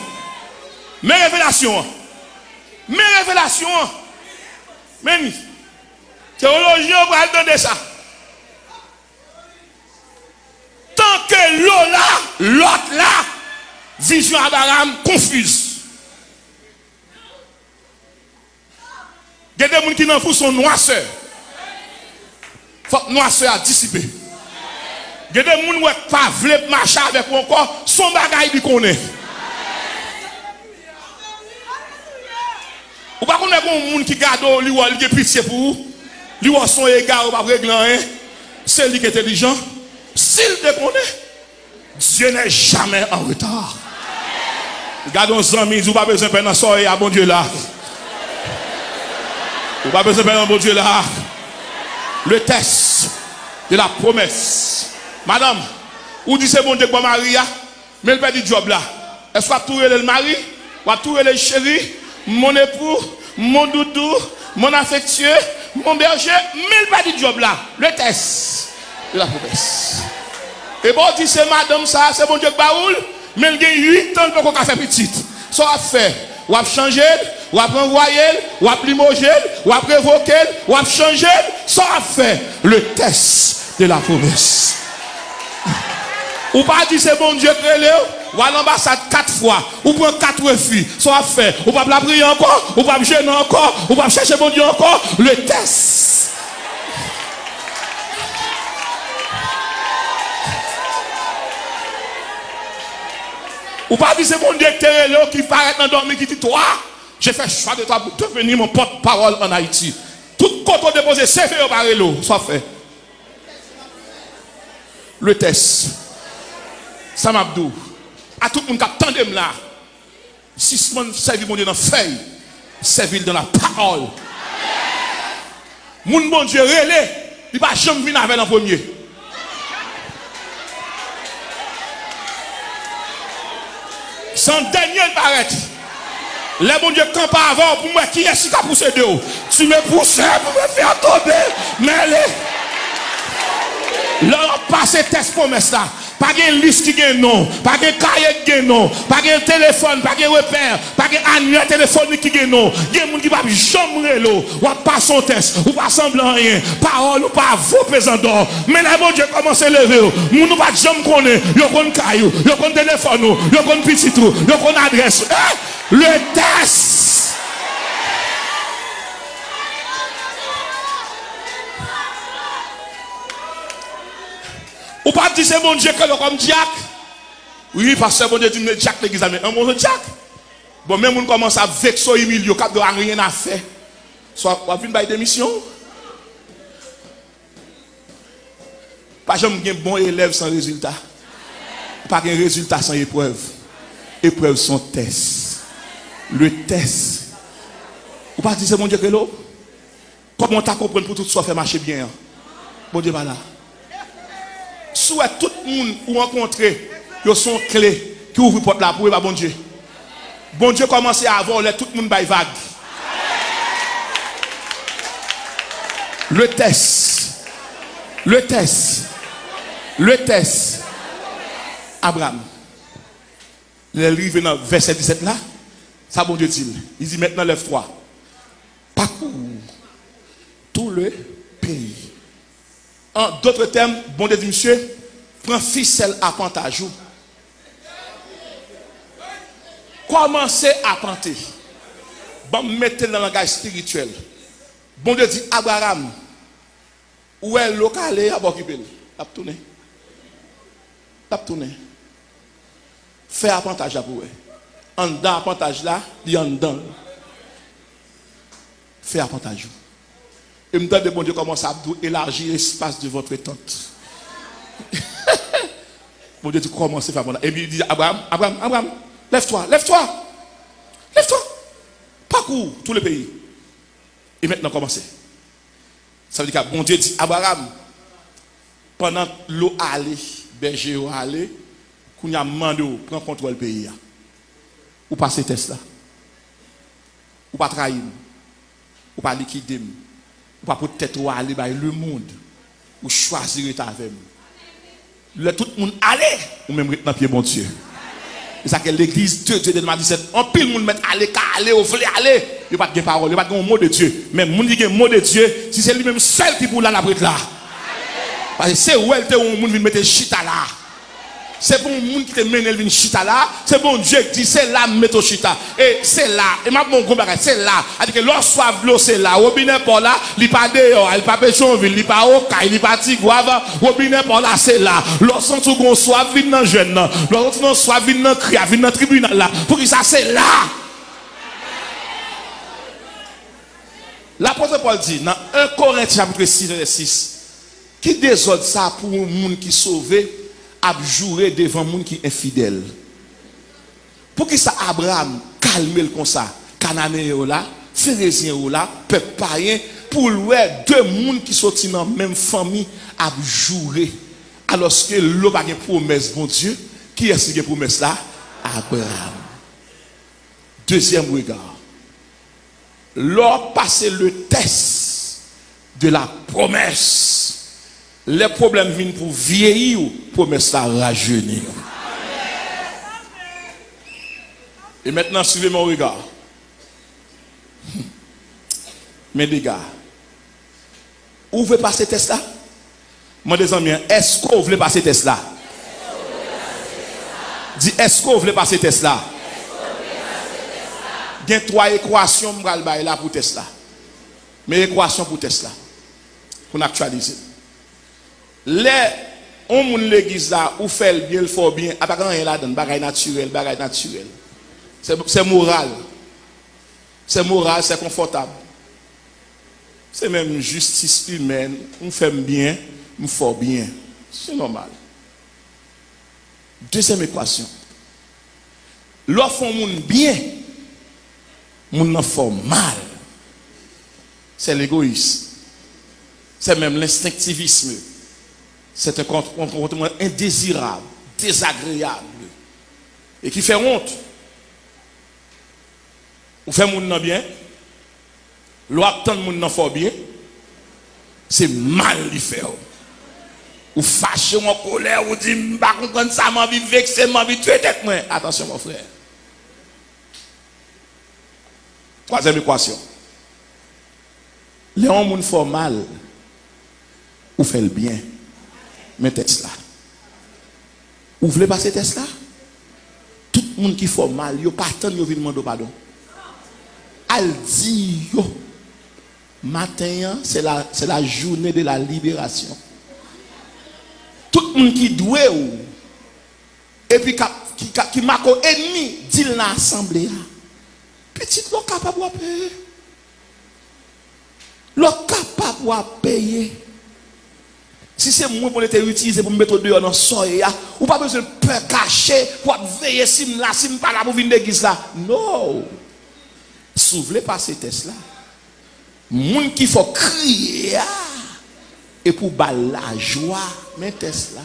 Men revelasyon an. Men revelasyon an. Men li. Teyolojyen yo pral tande sa. Tanke lo la, lòt la, vizyon Abraram konfiz. Gen de moun ki nan vou se yon nwasè. Fòk nwasè a disipe. Gen de moun wè k pa vle mache avèk ou ankò, se yon bagay li konnen. Ou pa konnen gen yon moun ki gade w, li wè w, li gen pitye pou ou. Li wè w se yon egare, ou p ap regle anyen. Se li ki entelijan. Si l te konnen, Dieu n'est jamais en retard. Gade yon zanmi, di, ou pa bezwen pè nan sa w ye a, Bondye la. Ou pa bezwen pè nan Bondye la. Le test de la promesse. Madanm, ou di se Bondye k ba w mari a, men l pèdi djòb la. Èske w ap tou rele l mari? W ap tou rele l cheri, mon époux, mon doudou, mon affectueux, mon berger, men l pèdi djòb la. Le test de la promesse. E bon, w di se madanm sa, se Bondye k ba ou l, men l gen uit an, l poko ka fè pitit. Sa w ap fè? W ap chanje l, w ap ranvwaye l, w ap limoje l, w ap revoke l, w ap chanje l. Sa w ap fè? Le test de la promesse. Ou pa di se Bondye k rele w, w al anbasad kat fwa, ou pran kat refi. Sa w ap fè? Ou p ap lapriyè ankò, ou p ap jene ankò, ou p ap chèche Bondye ankò. Le test. Ou pa di se Bondye ki te rele w, ki parèt nan dòmi, ki di, toi, j'ai fait choix de toi pour devenir mon porte-parole en Haïti. Tout kote w depoze C V yo pa rele w, sa w ap fè? Le test. Sa m ap di w, a tout moun k ap tande m la, sispann sèvi Bondye nan fèy, sèvi l dans la parole. Moun Bondye rele, li pa janm vin avè l an premye. Se an dènye l parèt. Lè Bondye kanpe avè w pou m wè kiyès ki ka pouse de w. Tu me pousses pour me faire tomber, mais le, lè w ap pase tès pwomès la, pa gen lis ki gen non, pa gen kaye ki gen non, pa gen telefòn, pa gen repè, pa gen anyè telefonik ki gen non. Gen moun ki p ap janm rele w. W ap pase yon tès, ou pa sanble anyen. Pawòl ou pa vo pezandò. Men lè Bondye kòmanse leve w, moun ou pa t janm konnen, yo konn kay ou, yo konn telefòn ou, yo konn pitit ou, yo konn adrès ou. Eh! Le test! Ou pa t di se Bondye k rele w kòm dyak? Wi, pastè, Bondye di m le dyak legliz la, men an bon dyak. Bon, men moun kòmanse ap vekse w, imilye w, k ap di w a rien à faire. Swa w ap vin bay demisyon w. Pa janm gen bon elèv san rezilta. Pa gen rezilta san eprèv. Eprèv se yon tès. Le tès. Ou pa di se Bondye k rele w? Kòman w ta konprann pou tout sa w fè mache byen an? Bondye pa la. Si w wè tout moun ou rankontre, yo se yon kle ki ouvri pòt la pou ou, e pa Bondye. Bondye kòmanse avè w lè tout moun bay vag. Le tès. Le tès. Le tès. Abraham. Lè l rive nan vèsè disèt la, sa Bondye di l. Li di, maintenant lève-toi, parcours tout le pays. An dòt tèm, Bondye di misye, pran fisèl apantaj ou. Kòmanse apante. Ban m mete l nan langaj espirityèl. Bondye di, Abraram, ou wè lo kale a, ap okipe l. L ap tounen. L ap tounen. Fè apantaj la pou wè. Anndan apantaj la, li anndan l. Fè apantaj ou. E m tande Bondye kòmanse ap di w, élargis l'espace de votre tente. Bondye di, kòmanse fè apantaj. Epi li di, Abraham, Abraham, Abraham, lève-toi, lève-toi, lève-toi. Pa Cours tous les pays. Et maintenant, commencez. Sa vle di ke Bondye di Abraram, pandan lo ale, bèje yo ale, kounye a m mande w pran kontwòl peyi a. Ou pase tès la. Ou pa trayi m. Ou pa likide m. Ou pa pot tèt ou ale bay lemonn. Ou chwazi ret avè m. Lè tout moun ale, ou menm ret nan pye Bondye. Se sa ke legliz de Dye de Nomadisèt, anpil moun mèt ale, ka ale, yo vle ale. Yo pa t gen pawòl, yo pa t gen yon mo de Dye. Men moun ki gen mo de Dye, si se li menm sèl ki pou la, l ap ret la. Paske se wè l te wè yon moun vin mete l chita la. Se pa yon moun ki te mennen l vin chita la, se Bondye ki di, "Se la m mete w chita." E se la, e m ap ba w yon gwo bagay, se la. Sa vle di ke lè w swaf dlo, se la. Wobinè pa w la, li pa deyò a, li pa Petyonvil, li pa Okay, li pa Tigwav. Wobinè pa w la, se la. Lè w santi w gen yon swaf, vin nan jèn nan. Lè w santi w gen yon swaf, vin nan kri a, vin nan tribinal la. Poukisa se la? Lapot Pòl di nan en Korentyen chapit sis, vèsè sis, ki dezòd sa pou yon moun ki sove ap joure devan moun ki enfidèl? Poukisa Abraram kalme l konsa? Kananeyen yo la, Ferezyen yo la, pèp payen, pou l wè de moun ki soti nan menm fanmi ap joure, alòske lo pa gen pwomès Bondye, kiyès ki gen pwomès la? Abraram. Dezyèm rega. Lè w pase le test de la promesse, lè pwoblèm vin pou vyeyi w, pwomès la rajeni w. Et maintenant, suivez mon regard. Men dega. Ou vle pase tès la? Mande zanmi an, èske w vle pase tès la? Di, èske w vle pase tès la? Gen twa ekwasyon m pral bay la pou tès la. Men ekwasyon pou tès la. Pou n aktyalize. Lè yon moun legliz la, ou fè l byen, l fè w byen, a pa gen anyen ladan l, bagay natirèl, bagay natirèl. Se, se moral. Se moral, se konfòtab. Se menm jistis imèn, ou fè m byen, m fè w byen. Se nòmal. Dezyèm ekwasyon. Lè w fè yon moun byen, moun nan fè w mal. C'est l'égoïsme. C'est même l'instinctivisme. C'est un comportement indésirable, désagréable, et qui fait honte. Ou fè moun nan byen, lè w ap tann moun nan fè w byen, se mal li fè w. Ou fache, w an kolè, ou di, "M pa konprann sa, m anvi vekse, m anvi tiye tèt mwen." Atansyon, mon frè. Twazyèm ekwasyon. Lè yon moun fè w mal, ou fè l byen. Men tès la. Ou vle pase tès la? Tout moun ki fè w mal, yo pa tann yo vin mande w padon. Al di yo, maten an, c'est la, c'est la journée de la libération. Tout moun ki dwe w, epi k ap, ki, ki, ki make w enmi, di l nan asanble a. Pitit, lè w kapab, w ap peye. Lè w kapab, w ap peye. Si se mwen Bondye te itilize pou m mete w deyò nan sa w ye a, ou pa bezwen pè kache, pou w ap veye si m la, si m pa la pou vin legliz la. No! Si w vle pase tès la, moun ki fè w kriye a, epi w ba l lajwa, men tès la.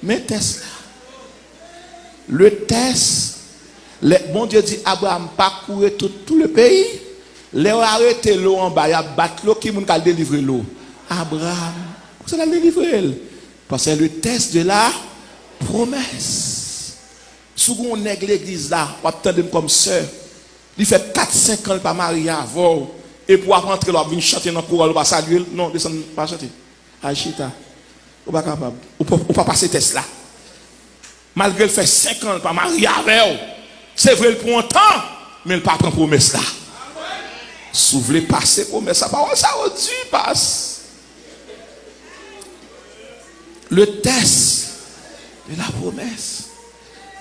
Men tès la. Le test, lè Bondye di Abraram, "Parcourez tout, tout le pays," lè yo arete lo anba, y ap bat lo, ki moun k al delivre lo? Abraram. Poukisa l al delivre l? Paske le test de la promesse. Si w gen yon nèg legliz la, w ap tande m kòm sè, li fè kat, senk an, li pa marye avè w, epi w ap antre la, w ap vin chante nan koral, ou pa salye l, non, desann, pa chante. Al chita. Ou pa kapab. Ou pa, ou pa pase tès la. Malgre l fè senk an, l pa marye avè w. Se vre, l pran tan, men l pa pran pwomès la. Si w vle pase pwomès la, pawòl sa yo di, pas. Le test de la promesse.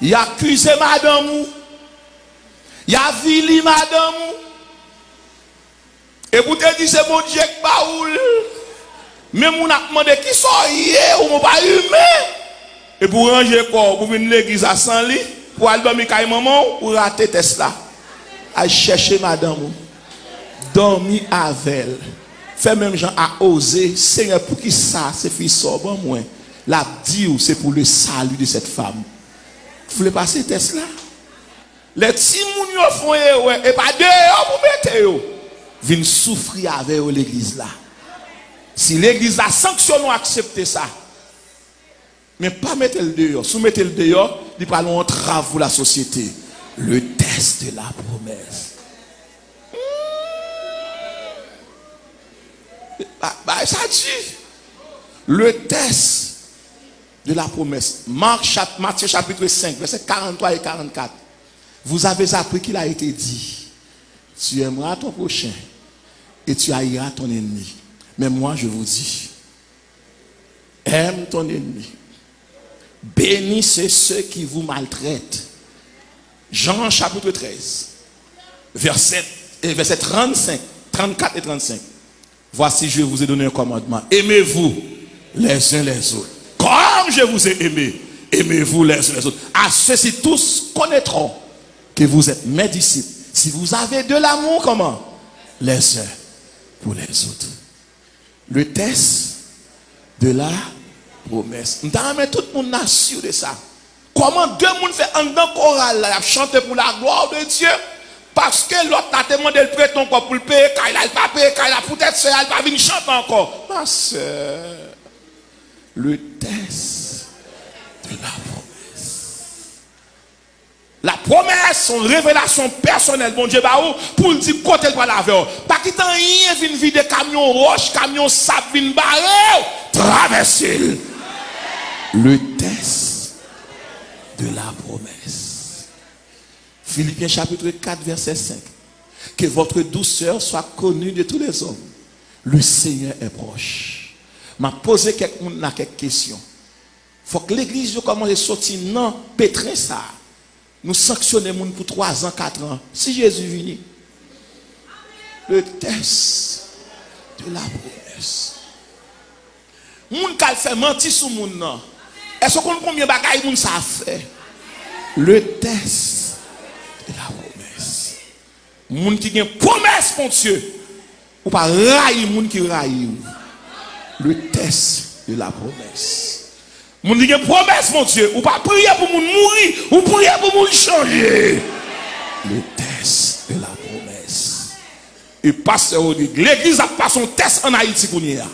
Y akize madanm ou. Y avili madanm ou. Epi w te di se Bondye k ba ou l. Men moun ap mande, "Kisa w ye? Ou pa imen." Epi w ranje kò w pou vin legliz la san li, pou al dòmi kay manman w, ou rate tès la. Al chèche madanm ou. Dòmi avè l. Fè menm jan a Oze. Senyè, poukisa se fi sa w ban mwen? L ap di w se pour le salut de cette femme. Ou vle pase tès la? Lè timoun yo fè yon erè, e pa deyò pou mete yo. Vin soufri avè yo legliz la. Si legliz la sanksyone w, aksepte sa. Men pa mete l deyò. Si w mete l deyò, li pral yon antrav pou lasosyete. Le test de la promesse. Hmm. Ba- Bagay sa di. Le test de la promesse. Marc, chap- Matthieu chapitre cinq, verset quarante-trois et quarante-quatre. Vous avez appris qu'il a été dit, tu aimeras ton prochain et tu haïras ton ennemi. Mais moi, je vous dis, aime ton ennemi. Bénissez ceux qui vous maltraitent. Jean chapitre treize, verset, et verset trente-cinq, trente-quatre et trente-cinq. Voici, je vous ai donné un commandement. Aimez-vous les uns les autres. Comme je vous ai aimé, aimez-vous les uns les autres. À ceci, tous connaîtront que vous êtes mes disciples. Si vous avez de l'amour, comment? Les uns pour les autres. Le test de la promesse. M ta renmen tout moun asire de sa. Kòman de moun fè anndan koral la, y ap chante pour la gloire de Dieu, paske lòt la te mande l prete yon kòb pou l peye kay la, l pa peye kay la, poutèt sè a, l pa vin chante ankò. Ma sè, le test de la promesse. La promesse, se yon revelasyon pèsonèl Bondye ba ou pou l di kote l pral avè w. Pa kite anyen vin vide kamyon wòch, kamyon sab vin bare w. Travèse l. Le test de la promesse. Philippiens chapitre quatre, verset cinq. Que votre douceur soit connue de tous les hommes. Le Seigneur est proche. M ap poze kèk moun la kèk kesyon. Fòk legliz yo kòmanse soti nan petren sa a. Nou sanksyone moun pou twazan, katran. Si Jezi vini, le test de la promesse. Moun k al fè manti sou moun nan. Èske w konn konbyen bagay moun sa a fè? Le test de la promesse. Moun ki gen pwomès Bondye, ou pa rayi moun ki rayi w. Le test de la promesse. Moun ki gen pwomès Bondye, ou pa priye pou moun mouri, ou priye pou moun chanje. Le test de la promesse. E pastè Rodrigue, legliz ap pase yon tès ann Ayiti kounye a.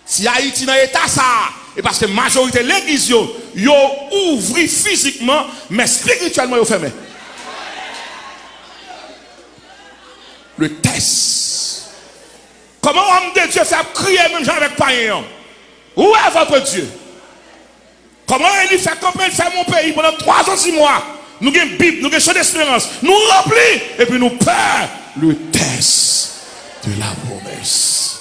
Si Ayiti nan eta sa a, e paske majorite legliz yo, yo ouvri fizikman, men espirityèlman yo fèmen. Le test. Kòman òm de Dye fè ap kriye menm jan avèk payen an? Où est votre Dieu? Kòman Eli fè kanpe, l fèmen yon peyi pandan twazan, sis mwa? Nou gen Bib, nou gen Chan Desperans, nou ranpli, epi nou pè. Le test de la promesse.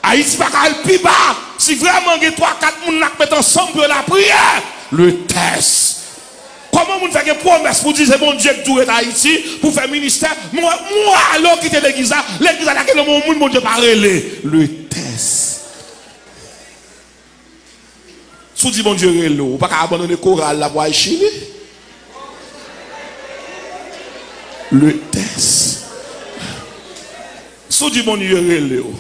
Ayiti pa ka al pi ba si vrèman gen twa, kat moun la k met ansanm pou yo lapriyè. Le test. Kòman moun fè gen pwomès pou di se Bondye k dwe ret Ayiti pou fè ministè, mwen, mwen ale w kite legliz la, legliz la lage nan men yon moun Bondye pa rele. Le test. Si w di Bondye rele w, ou pa ka abandone koral la pou al Chili. Le test. Si w di Bondye rele w,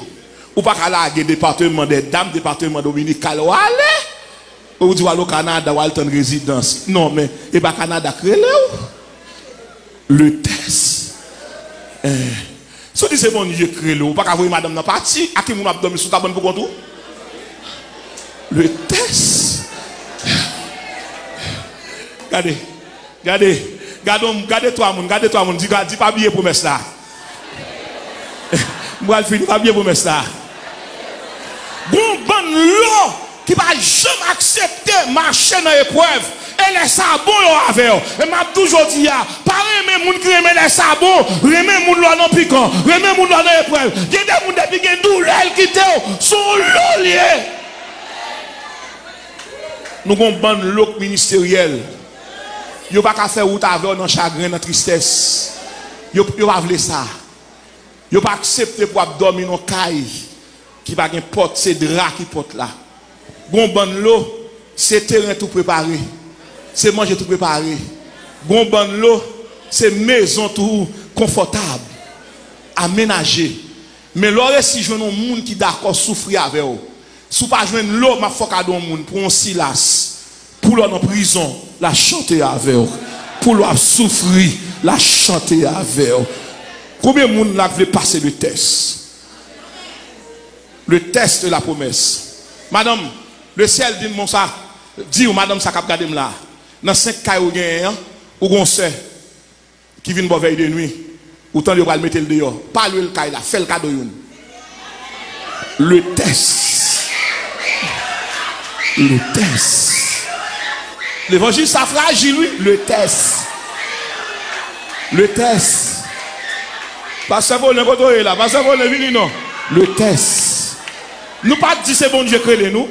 ou pa ka lage depatman dè dam, depatman dominikal, w ale. Ou di w al o Kanada, w al tann rezidans. Non, men e pa Kanada k rele w. Le test. Eh. Si w di se Bondye k rele w, ou pa ka voye madanm nan pati. A ki moun w ap dòmi sou kabann pou kont ou? Le test. Gade, gade, gade, gade twa moun, gade twa moun. Di, di pa bliye pwomès la. M pral fini, pa bliye pwomès la. Gon bann lo ki pa janm aksepte mache nan eprèv. E lè sa bon yo avè w. E m ap di w jodi a, pa renmen moun ki renmen lè sa bon, renmen moun lè w nan pikan, renmen moun lè w nan eprèv. Gen de moun depi gen doulè l kite w, se yon lo l ye. Nou gon bann lo k ministeryèl. Yo pa ka fè wout avè w nan chagren, nan tristès. Yo, yo pa vle sa. Yo pa aksepte pou ap dòmi nan kay ki pa gen pòt, se dra ki pòt la. Gon bann lo, se teren tou prepare, se manje tou prepare. Gon bann lo, Se mezon tou konfòtab, amenaje. Men lè w resi jwenn yon moun ki dakò soufri avè w, si w pa jwenn lo, m ap fè w kado yon moun pou yon Silas. Pou lè w nan prizon, l a chante avè w. Pou lè w ap soufri, l a chante avè w. Konbyen moun la k vle pase le tès? Le tès de la pwomès. Madanm, lesyèl di m konsa, di w, madanm sa k ap gade m la, nan senk kay ou genyen an, ou gon sè ki vin bò vèy de nwi, ou tande yo pral mete l deyò. Pa lwe l kay la, fè l kado youn. Le tès. Le tès. Levanjil sa frajil, wi. Le tès. Le tès. Pastè Paulin, kote w ye la? Pastè Paulin, vini non. Le tès. Nou pa t di se Bondye k rele nou?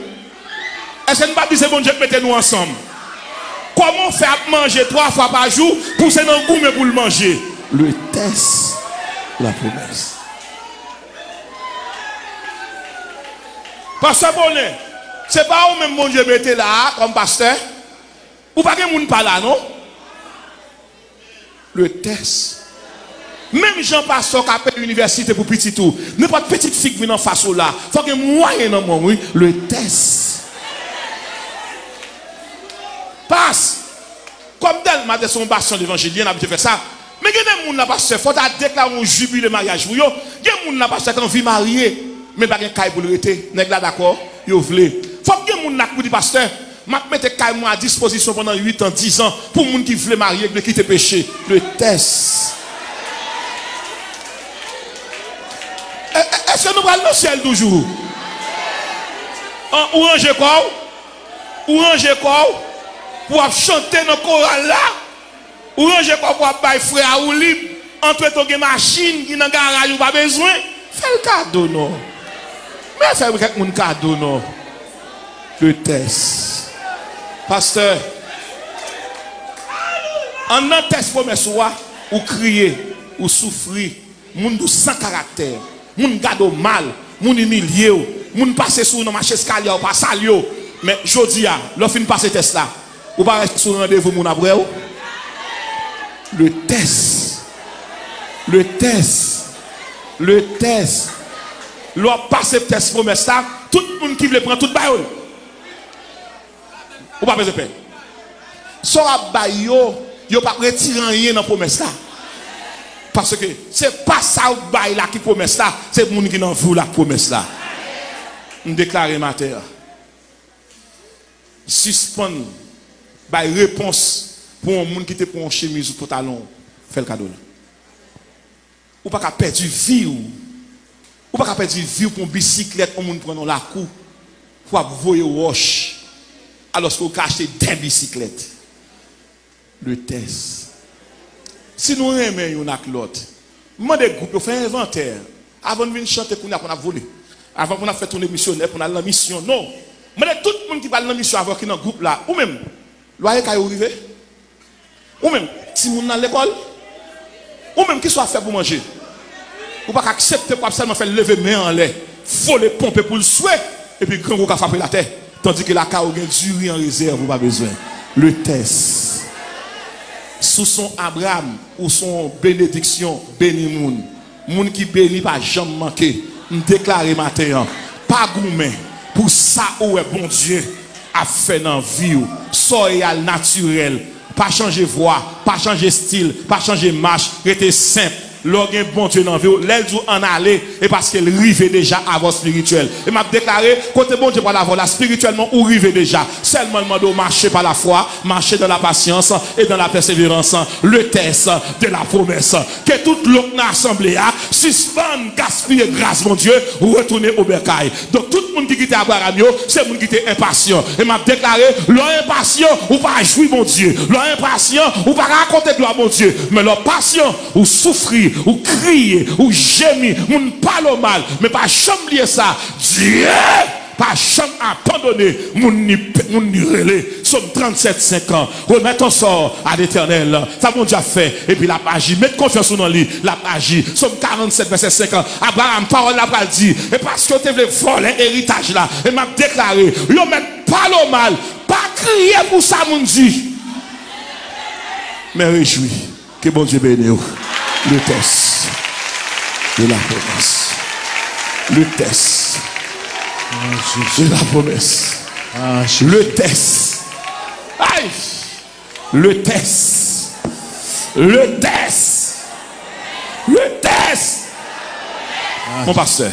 Èske n pa di se Bondye k mete nou ansanm? Kòman w fè ap manje twa fwa pa jou pou se nan goumen pou l manje? Le tès, la pwomès. Pastè Paulin, se pa ou menm Bondye mete la a kòm pastè? Ou pa gen moun pa la non. Le tès. Menm jan pastè w ka peye inivèsite pou pitit ou, nenpòt pitit fi k vin anfas ou la, fò gen mwayen nan men w, wi. Le tès. Pas, kòm Dèlma te se yon basyon levanjil, li n abitye fè sa. Men gen de moun la, pastè, fò w ta deklare yon jibile maryaj pou yo. Gen moun la, pastè, k anvi marye, men pa gen kay pou l rete. Nèg la dakò, yo vle. Fòk gen moun la k pou di, pastè, m ap mete kay mwen a dispozisyon pandan uit an, diz an, pou moun ki vle marye, ki vle kite peche. Le tès. E, e, èske nou pral nan syèl toujou? An, ou ranje kò w? Ou ranje kò w pou w ap chante nan koral la? Ou ranje kò w pou w ap bay frè a woulib, antretan w gen machin ki nan garaj ou pa bezwen? Fè l kado non. Men fè kèk moun kado non. Le tès. Pastè, anndan tès pwomès ou a, ou kriye, ou soufri, moun ou san karaktè, moun gade w mal, moun imilye w, moun pase sou ou nan mach eskalye a, ou pa salye w. Men jodi a, lè w fin pase tès la, ou pa rete sou randevou moun ap wè w? Le tès. Le tès. Le tès. Lè w ap pase tès pwomès la, tout moun ki vle pran tout ba yo l. Ou pa bezwen pè. Sa w ap bay yo, yo p ap retire anyen nan pwomès la. Paske se pa sa w bay la ki pwomès la, se moun ki nan vi w la k pwomès la. M deklare maten an, sispann bay repons pou yon moun ki te pran yon chemiz ou pantalon w, fè l kado l. Ou pa ka pèdi vi w. Ou pa ka pèdi vi w pou yon bisiklèt yon moun pran nan lakou pou ap voye wòch, alòske ou ka achte de bisiklèt. Le tès. Si nou renmen youn ak lòt, mande gwoup yo fè envantè. Avan n vin chante kounye a pou n ap vole. Avan pou n ap fè tounen misyonè, pou n al nan misyon. Non. Mande tout moun ki pral nan misyon avè w ki nan gwoup la. Ou menm, lwaye kay ou rive? Ou menm, timoun nan lekòl? Ou menm, kisa w ap fè pou manje? Ou pa ka aksepte pou w ap sèlman fè l leve men anlè, vole ponpe pou l swe, epi grangou ka frape l atè, tandike lakay ou gen diri an rezèv ou pa bezwen. Le tès. Si w se yon Abraram, ou se yon benediksyon, beni moun. Moun ki beni pa janm manke. M deklare maten an, pa goumen pou sa ou wè Bondye ap fè nan vi w. Sa w ye a l natirèl. Pa chanje vwa, pa chanje estil, pa chanje mach, rete senp. Lè w gen Bondye nan vi w, lè l di w ann ale, e paske l rive deja avè w espirityèl. E m ap deklare, kote Bondye pral avè w la, espirityèlman, ou rive deja. Sèlman l mande w mache pa lafwa, mache dans la patience et dans la persévérance. Le tès de la pwomès. Ke tout lòt nan asanble a sispann gaspiye gras Bondye, retounen o bèkay. Donk, tout moun ki kite Abraram yo, se moun ki te enpasyan. E m ap deklare, lè w enpasyan, ou pa jwi Bondye. Lè w enpasyan, ou pa rakonte glwa Bondye. Men lè w pasyan, ou soufri, ou kriye, ou jemi, moun pale w mal. Men pa janm bliye sa, Dye pa janm abandone moun li, moun li rele. Sòm trannsèt senk an. Remèt ton sò a Letènèl. Sa Bondye ap fè, epi l ap aji. Met konfyans ou nan li, l ap aji. Sòm karannsèt, vèsè senk an. Abraram, pawòl la pral di, e paske yo te vle vòlè eritaj la, e m ap deklare, yo mèt pale w mal, pa kriye pou sa moun di, men rejwi. Ke Bondye beni w. Le test de la promesse. Le test de la promesse. Le test. Ay! Le test. Le test. Le test. Mon pastè.